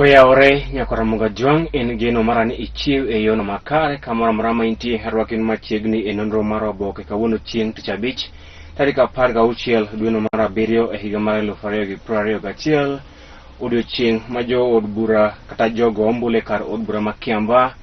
Oyawore nyakora Jwang' en geno mara ni ichiew e yono makare kamoro amora ma intie arwaki machiegni e nonro mar oboke kawuono chieng' tich abich tarik 16 dweno mar abiriyo e higa mar 2021 odiochieng' ma jo od bura kata jogo ombulu e kar od bura ma Kiambaa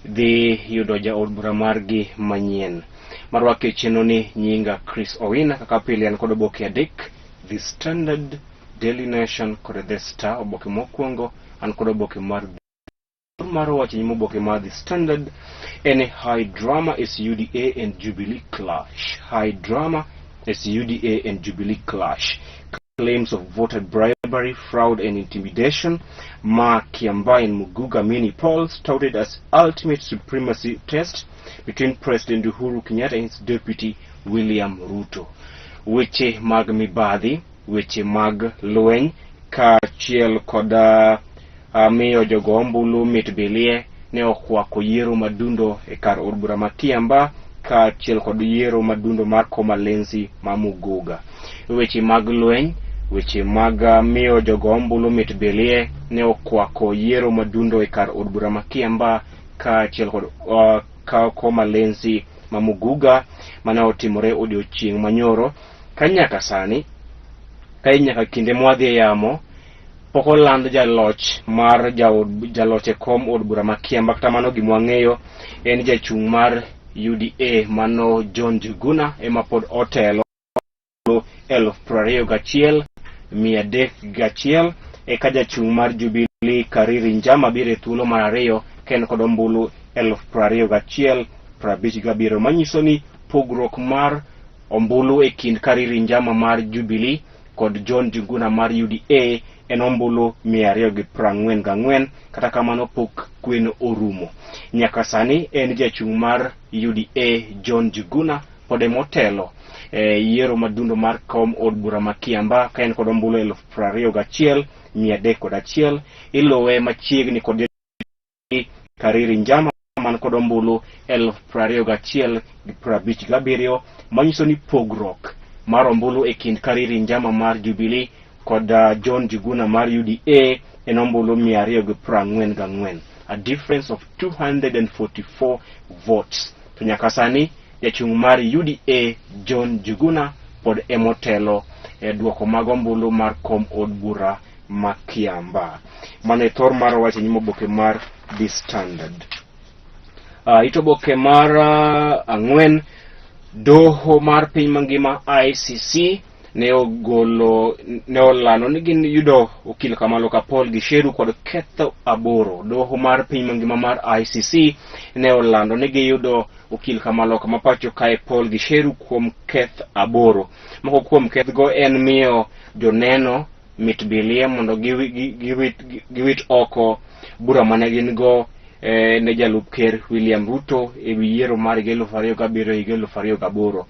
dhi yudo jaod bura margi manyien. Marwaki e chenro ni nyinga Chris Owina kaka pile an kod oboke adek The Standard Daily Nation kod The Star. Oboke mokwongo an kod oboke mar mar wacho nyim oboke mar The Standard en high drama is UDA and Jubilee clash. High drama is UDA and Jubilee clash. Claims of voter bribery, fraud and intimidation. Mark Kiambaa and Muguga mini polls touted as ultimate supremacy test between President Uhuru Kenyatta and his deputy William Ruto. Weche mag mibadhi, weche mag lweny kaachiel kod miyo jogo ombulu mit bilie ne okwako yiero madundo e kar od bura ma Kiambaa kaachiel kod yiero madundo mar Komalenzi ma Muguga. Weche mag lweny, weche mag miyo jogo ombulu mit bilie ne okwako yiero madundo e kar od bura ma Kiambaa kaachiel kod Komalenzi ma Muguga mane otimore odiochieng' manyoro ka nyaka sani ka nyaka kinde mwadhi e yamo pok oland jaloch mar jaod jaloch e kom od bura ma Kiambaa kata mano gima wang'eyo en jachung' mar UDA mano John Njuguna ema pod otelo 21,301 eka jachung' mar Jubilee Kariri Njama biro e thuolo mar ariyo ka en kod ombulu 21,057 manyiso ni pogruok mar ombulu e kind Kariri Njama mar Jubilee kod John Njuguna mar UDA en ombulu 244 kata kamano pok kweno orumo. Nyaka sani en jachung' mar UDA John Njuguna pod emotelo e yiero madundo mar kom od bura ma Kiambaa ka en kod ombulu 21,301 iluwe machiegni kod Kariri Njama man kod ombulu 21,057 manyiso ni pogruok mar ombulu e kind Kariri Njama mar Jubilee kod John Njuguna mar UDA en ombulu 244, a difference of 244 votes. To nyaka sani jachung' mar UDA John Njuguna pod emotelo e duoko mag ombulu mar kom od bura ma Kiambaa. Mano e thor mar wach e nyim oboke mar The Standard. It oboke mar ang'wen doho mar piny mangima ICC ne ogolo ne olando ni gin yudo okil Kamaloka Paul Gicheru kod ketho aboro. Doho mar piny mangima mar ICC ne olando ni giyudo okil Kamaloka ma pacho kae Paul Gicheru kuom keth aboro. Moko kuom kethgo en miyo joneno mit bilie mondo giwit oko bura mane gin go ne jalup ker William Ruto e wi yiero mar higa 2007 higa 2008.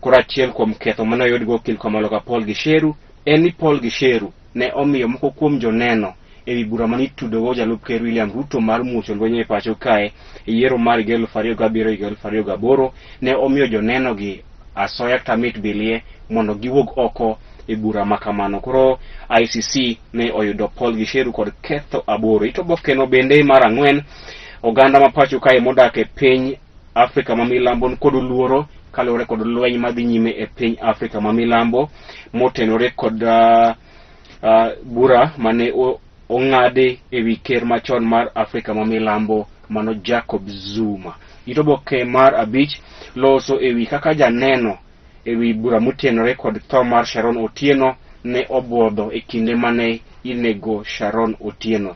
Koro achiel kuom ketho mane oyud go okil Kamaloka Paul Gicheru en ni Paul Gicheru ne omiyo moko kuom joneno e wi bura mane itudogo jalup ker William Ruto mar muocho lweny e pacho kae e yiero mar higa 2007 higa 2008 ne omiyo joneno gi asoya kata mit bilie mondo giwuog oko e bura ma kamano. Koro ICC ne oyudo Paul Gicheru kod ketho aboro. It obokeno bende mar ang'wen oganda ma pacho kae modak e piny Afrika ma milambo kod luoro kaluwore kod lweny madhi nyime e piny Afrika ma milambo motenore kod bura mane ong'adi e wi ker machon mar Afrika ma milambo mano Jacob Zuma. It oboke mar abich loso e wi kaka janeno e wi bura motenore kod tho mar Sharon Otieno ne obwodho e kinde mane inego Sharon Otieno.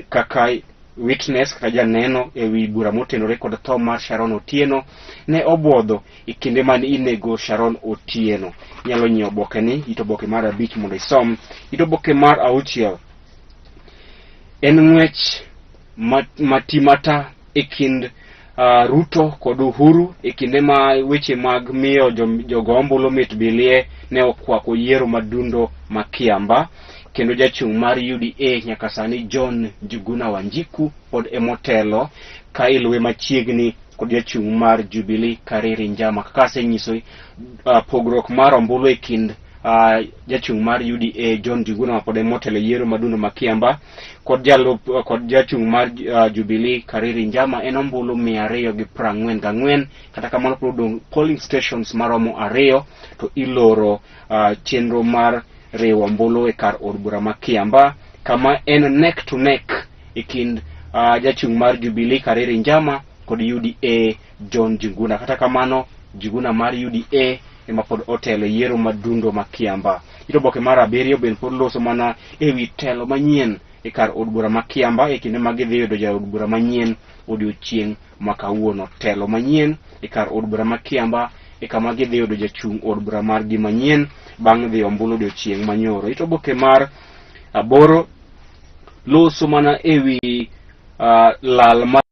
Kaka witness kata janeno e wi bura motenore kod tho mar Sharon Otieno ne obwodho e kinde mane inego Sharon Otieno. Inyalo nyiewo oboke ni, it oboke mar abich mondo isom. It oboke mar auchiel en ng'wech matimata e kind Ruto kod Uhuru e kinde ma weche mag miyo jogo ombulu mit bilie ne okwako yiero madundo ma Kiambaa kendo jachung' mar UDA nyaka sani John Njuguna Wanjiku pod emotelo ka iluwe machiegni kod jachung' mar Jubilee Kariri Njama. Kaka asenyiso pogruok mar ombulu e kind jachung' mar UDA John Njuguna ma pod en motelo e yiero madundo ma Kiambaa kod jalup kod jachung' mar Jubilee Kariri Njama en ombulu 244. Kata kamano pod odong' polling stations maromo ariyo to iloro chenro mar riwo ombulu e kar od bura ma Kiambaa, kama en neck to neck e kind jachung' mar Jubilee Kariri Njama kod UDA John Njuguna. Kata kamano Njuguna mar UDA ema pod otelo e yiero madundo ma Kiambaa. Ito oboke mar abiriyo bende pod loso mana ewi telo manyien e kar od bura ma Kiambaa e kinde ma gidhi yudo jaod bura manyien odiochieng' ma kawuono. Telo manyien e kar od bura ma Kiambaa e kama gidhi yudo jachung' od bura margi manyien bang' dhi ombulu odiochieng' manyoro. Ito oboke mar aboro loso mana ewi lal mar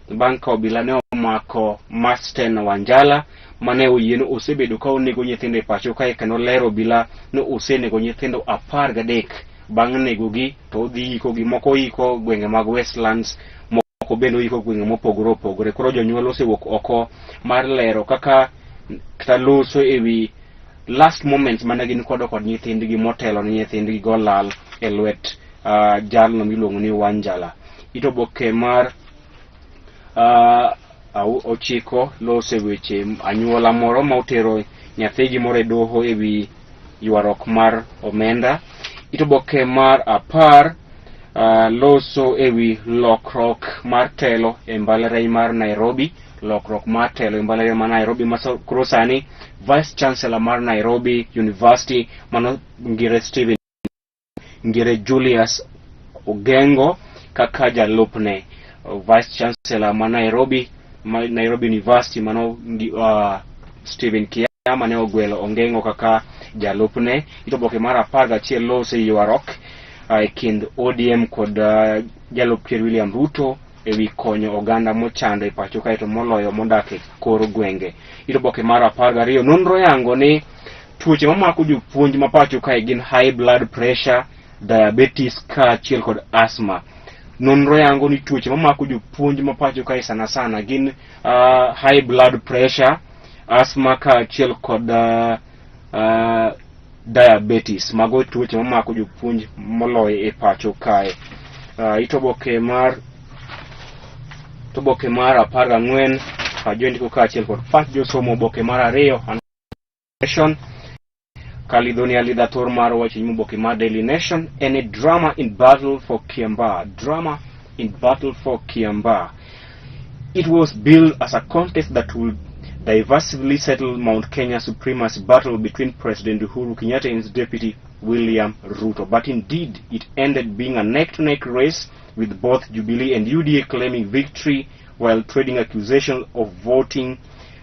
bang' ka obila ne omako Masten Wanjala mane oyie ni osebedo ka onego nyithindo e pacho kae, kendo lero obila ni osenego nyithindo 13. Bang' negogi to odhi ikogi, moko oyiko gwenge mag Westlands, moko bende oyiko gwenge mopogore opogore. Koro jonyuol osewuok oko mar lero kaka kata loso ewi last moments mane gin kodo kod nyithindgi motelo ne nyithindgi go lal e lwet jalno miluongo ni Wanjala. Ito oboke mar ochiko loso weche anyuola moro ma otero nyathigi moro e doho ewi ywaruok mar omenda. Ito oboke mar 10 loso ewi lokruok mar telo e mbalariany mar Nairobi. Lokruok mar telo e mbalariany mar Nairobi ma koro sani Vice Chancellor mar Nairobi University mano Ngire Stephen Ngire Julius Ogengo kaka jalupne. Vice Chancellor ma Nairobi, ma Nairobi University mano Stephen Kiama ne ogwelo Ongengo kaka jalupne. Ito oboke mar 11 loso ywaruok e kind ODM kod jalup ker William Ruto ewi konyo oganda mochando e pacho kae to moloyo modak e kor gwenge. Ito oboke mar 12 nonro yango ni tuoche mamako jopuonj ma pacho kae gin high blood pressure, diabetes kaachiel kod asthma. Nonro yango ni tuoche mamako jopuonj ma pacho kae sana sana gin high blood pressure, asthma kaachiel kod diabetes. Mago tuoche mamako jopuonj moloyo e pacho kae. Ito oboke mar 14 jondiko kaachiel kod pach josomo. Oboke mar 2 Nation Kalidhoni alidha thor mar wacho nyim oboke mar Daily Nation en a drama in battle for Kiambaa. Drama in battle for Kiambaa. It was billed as a contest that would diversively settle Mount Kenya supremacy battle between President Uhuru Kenyatta and his deputy William Ruto. But indeed, it ended being a neck-to-neck race with both Jubilee and UDA claiming victory while trading accusations of voting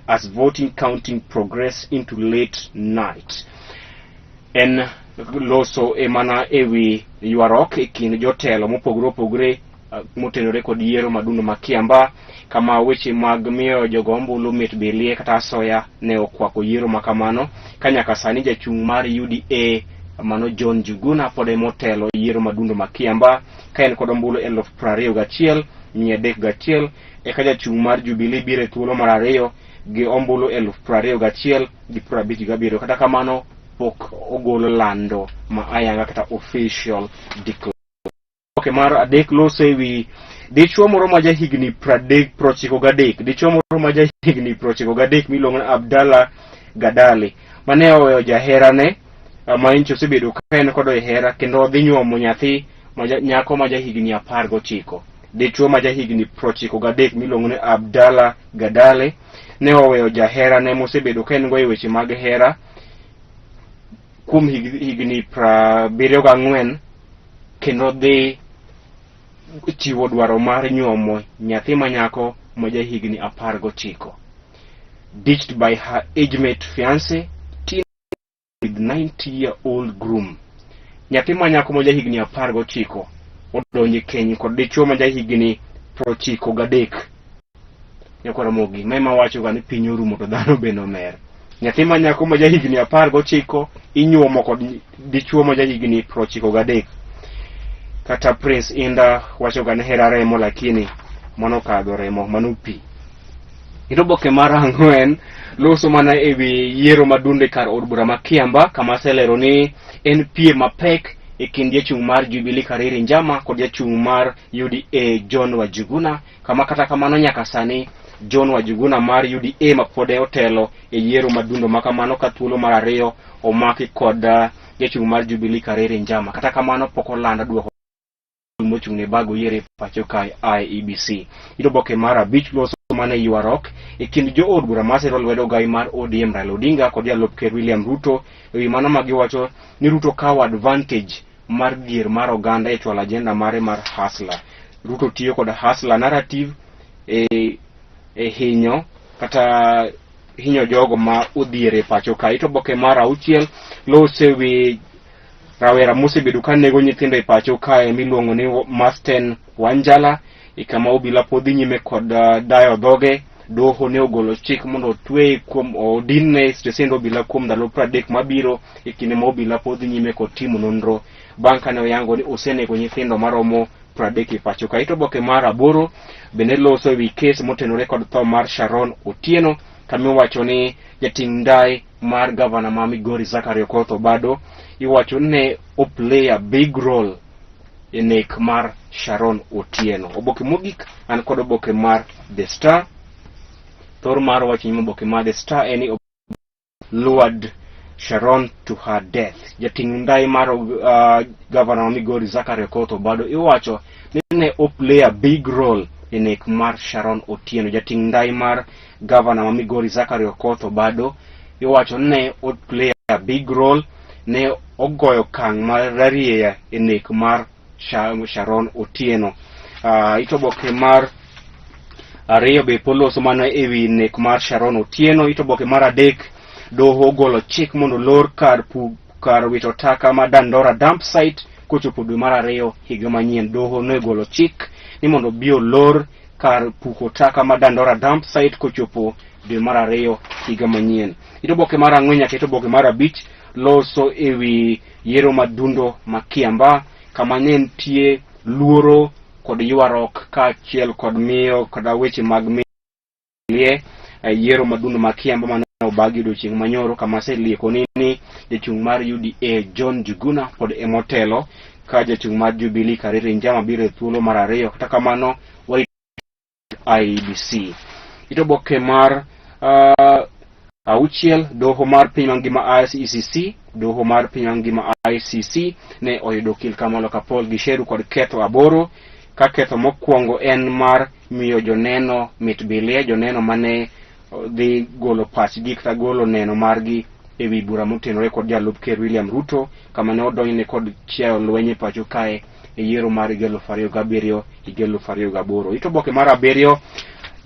as voting counting progressed into late night. En loso e mana ewi ywaruok e kind jotelo mopogore opogore motenore kod yiero madundo ma Kiambaa, kama weche mag miyo jogo ombulu mit bilie kata asoya ne okwako yiero ma kamano, ka nyaka sani jachung' mar UDA mano John Njuguna pod ema otelo yiero madundo ma Kiambaa ka en kod ombulu 21,301, eka jachung' mar Jubilee biro e thuolo mar ariyo gi ombulu 21,057. Kata kamano pok ogol lando ma ayanga kata official declaration. Oboke mar 3 loso ewi dichuo moro ma jahigni 93, dichuo moro ma jahigni 93 miluongo ni Abdallah Gadali mane oweyo jaherane ma nyocha osebedo ka en kode e hera kendo odhi nyuomo nyathi nyako ma jahigni 19. Dichuo ma jahigni 93 miluongo ni Abdallah Gadali ne oweyo jaherane mosebedo ka en go e weche mag hera kuom higni 74 kendo dhi chiwo dwaro mar nyuomo nyathi ma nyako ma jahigni 19. Ditched by her age-mate fiancé, teen with 90-year-old groom. Nyathi ma nyako ma jahigni 19 odonjo e keny kod dichuo ma jahigni 93. Nyakwar Ramogi, ma ema wacho ga ni piny orumo to dhano bende omer. Nyathi ma nyako ma jahigni 19 inyuomo kod dichuo ma jahigni 93. Kata Prince Inda wacho ga ni hera remo, lakini mano kadho remo, mano pi. Kendo oboke mar ang'wen loso mana e wi yiero madunde kar od bura ma Kiambaa kama aselero ni en piem mapek e kind jachung' mar Jubilee Kariri Njama kod jachung' mar UDA John Wajuguna kama kata kamano nyaka sani John Wajuguna mar UDA ma pod otelo e yiero madundo ma kamano ka thuolo mar ariyo omaki kod jachung' mar Jubilee Kariri Njama. Kata kamano pok oland duoko mochung' ne bago yiero e pacho kae IEBC. Ito oboke mar abich loso mana e ywaruok e kind jood bura masiro lwedo ogai mar ODM Raila Odinga kod jalup ker William Ruto e wi mano ma giwacho ni Ruto kawo advantage mar dhier mar oganda e chwalo agenda mare mar hustler. Ruto tiyo kod hustler narrative e hinyo kata hinyo jogo ma odhier e pacho ka. Ito oboke mar auchiel loso e wi rawera mosebedo ka nego nyithindo e pacho kae miluongo ni Masten Wanjala e kama obila pod dhi nyime kod dayo dhoge. Doho ne ogolo chik mondo otweye kuom odinne e stesend obila kuom ndalo 30 mabiro e kinde ma obila pod dhi nyime kod timo nonro bang' kane oyango ni osenego nyithindo maromo 30 e pacho kae. To oboke mar aboro bende loso e wi kes motenore kod tho mar Sharon Otieno kama iwacho ni jating' ndai mar gavana ma Migori Zachary Okoth Obado iwacho ni ne o play a big role e nek mar Sharon Otieno. Oboke mogik an kod oboke mar The Star. Thor mar wach nyim oboke mar The Star en ni lured Sharon to her death. Jating' ndai mar gavana ma Migori Zachary Okoth Obado iwacho ni ne o play a big role e nek mar Sharon Otieno. Jating' ndai mar gavana ma Migori Zachary Okoth Obado iwacho ni ne o play a big role, ne ogoyo okang' mar rarieya e nek mar Sharon Otieno. Ito oboke mar ariyo be poloso mana e wi nek mar Sharon Otieno. Ito oboke mar adek, doho ogolo chik mondo olor kar wito taka ma Dandora dump site kochopo dwe mar ariyo higa manyien. Doho ne ogolo chik ni mondo obi olor kar puko taka ma Dandora dump site kochopo dwe mar ariyo higa manyien. Ito oboke mar ang'wen nyaka ito oboke mar abich loso e wi yiero madundo ma Kiambaa kama ne nitie luoro kod ywaruok kaachiel kod miyo koda weche mag milie e yiero madundo ma Kiambaa mane obagi odiochieng' manyoro kama aselieko ni jachung' mar UDA John Njuguna pod emotelo ka jachung' mar Jubilee Kariri Njama biro e thuolo mar ariyo. Kata kamano warito IEBC. Ito oboke mar auchiel, doho mar piny mangima ICC, doho mar piny mangima ICC ne oyudo okil Kamalo Paul Gicheru kod ketho aboro, ka ketho mokwongo en mar miyo joneno mit bilie, joneno mane dhi golo pachgi kata golo neno margi e wi bura motenore kod jalup ker William Ruto kama ne odonjne kod chiayo lweny e pacho kae e yiero mar higa eluf ariyo gabiriyo higa eluf ariyo gaboro. Ito oboke mar abiriyo,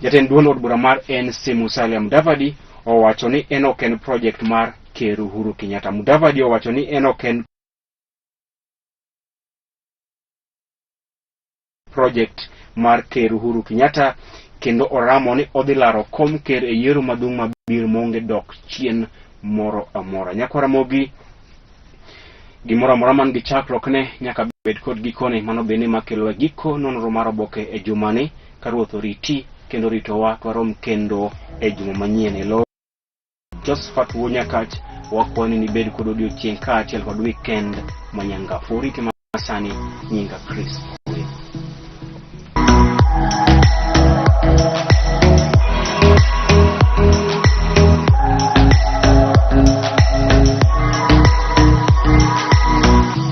jatend duond od bura mar NC Musalia Mudavadi owacho ni en ok en project mar Ker Uhuru Kenyatta. Mudavadi owacho ni en ok en project mar Ker Uhuru Kenyatta kendo oramo ni odhi laro kom ker e yiero maduong' mabiro maonge dok chien moro amora. Nyakwa Ramogi, gimoro amora man gi chakruokne nyaka bed kod gikone. Mano bende makelowa giko nonro mar oboke e jumani. Ka Ruoth oriti kendo oritowa, to warom kendo e juma manyien. E lo Josephat Wuo Nyakach, wakwayo ni ibed kod odiochieng' kaachiel kod weekend manyangafu. Oriti masani, nyinga Chris.